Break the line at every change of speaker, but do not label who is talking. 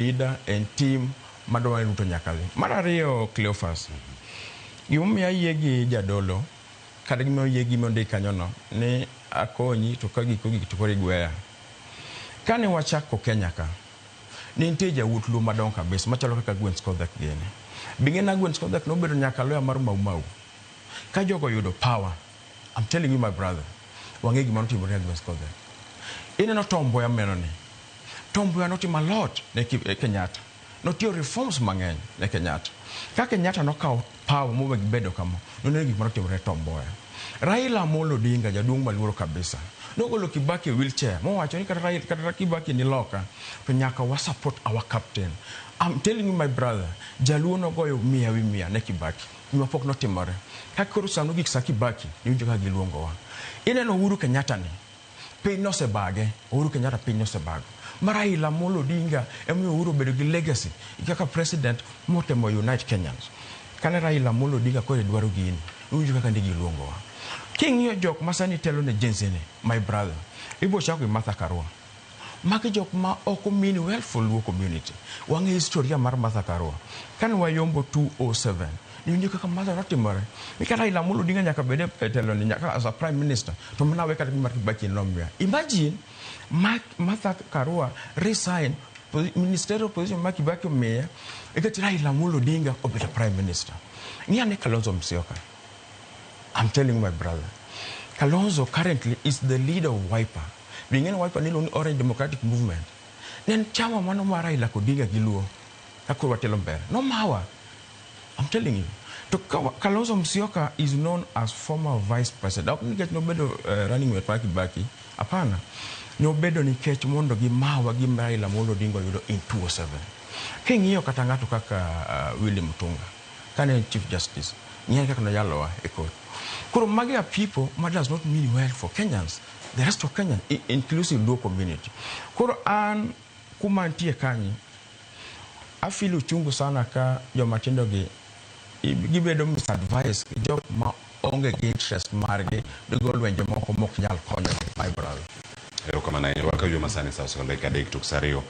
Leader en team madwa ni Ruto nyaka dhi. Mar ariyo, Cleophas, gimomiyo ayie gi jadolo kata gima oyie gi mondik kanyono ni akonyi to ka giko gik to koro igweya. Kane wachako Kenya ka, ne nitie jawuoth Luo madongo kabisa machalo kaka Agwens Kodhek gini. Bing'e ni Agwens Kodhek nobedo nyaka lawyer mar Mau Mau. Ka jogo oyudo power, I'm telling you, my brother, wang'e gima notimore ne Agwens Kodhek. Ineno Tom Mboya meno ni, Tom Mboya notimo a lot ne Kenyatta. Notiyo reforms mang'eny ne Kenyatta. Ka Kenyatta nokawo power mowe gibedo kama, noneno gik manotimore ne Tom Mboya. Raila Amolo Odinga, jaduong' maluoro kabisa, nogolo Kibaki e wheelchair mowacho ni kata Raila, kata Kibaki ni loka, to nyaka wa support our captain. I'm telling you, my brother, Jaluo nogoyo mia wi mia ne Kibaki. Gima pok notimore. Ka koro sano gik sa Kibaki, niwinjo kaka giluongowa. Ineno Uhuru Kenyatta ni, piny nosebage. Uhuru Kenyatta piny nosebago. Ma Raila Amolo Odinga emomiyo Uhuru obedo gi legacy kaka president motemo unite Kenyans. Kane Raila Amolo Odinga koro dwaro gini, iwinjo kaka ne giluongowa. King'iyo jok ma sani telo ne Gen Z ni, my brother, ibo chako gi Martha Karua. Magi jok ma ok mean well for Luo community. Wang'e historia mar Martha Karua. Kane wayombo 207, niwinjo kaka Martha notimore. Ni kata Raila Amolo Odinga nyaka bed e telo ni nyaka as a prime minister, to mana we kata mar Kibaki nomiya. Imagine Martha Karua resign ministerial position ma Kibaki omiye, nikech Raila Amolo Odinga obedo prime minister. Ng'i ane Kalonzo Musyoka. I'm telling you, my brother. Kalonzo currently is the leader of Wiper. Bing'e ni Wiper niluongo ni Orange Democratic Movement. Ne en chama mano mar Raila Odinga gi Luo. Ka koro watelo mbele. Nomawa. I'm telling you. To Kalonzo Musyoka is known as former vice president. Ok nikech nobedo running mate mar Kibaki. Hapana. Nobedo nikech mondo gimawa gima Raila Amolo Odinga oyudo in 2007. King'iyo kata ng'ato kaka Willy Mutunga, kane en Chief Justice, ng'iyo kaka noyalowa e court. Koro magi are people ma does not mean well for Kenyans, the rest of Kenyans, inclusive Luo community. Koro an kuma antie kanyo, afeel uchungu sana ka joma tindo gi gibedo misadvice gi jok ma onge gi interest margi gigo lwenje moko mok nyal konyogi, my brother.
Erokamano ahinya. Rwaka yo masani sa osekalo dakika 2:03.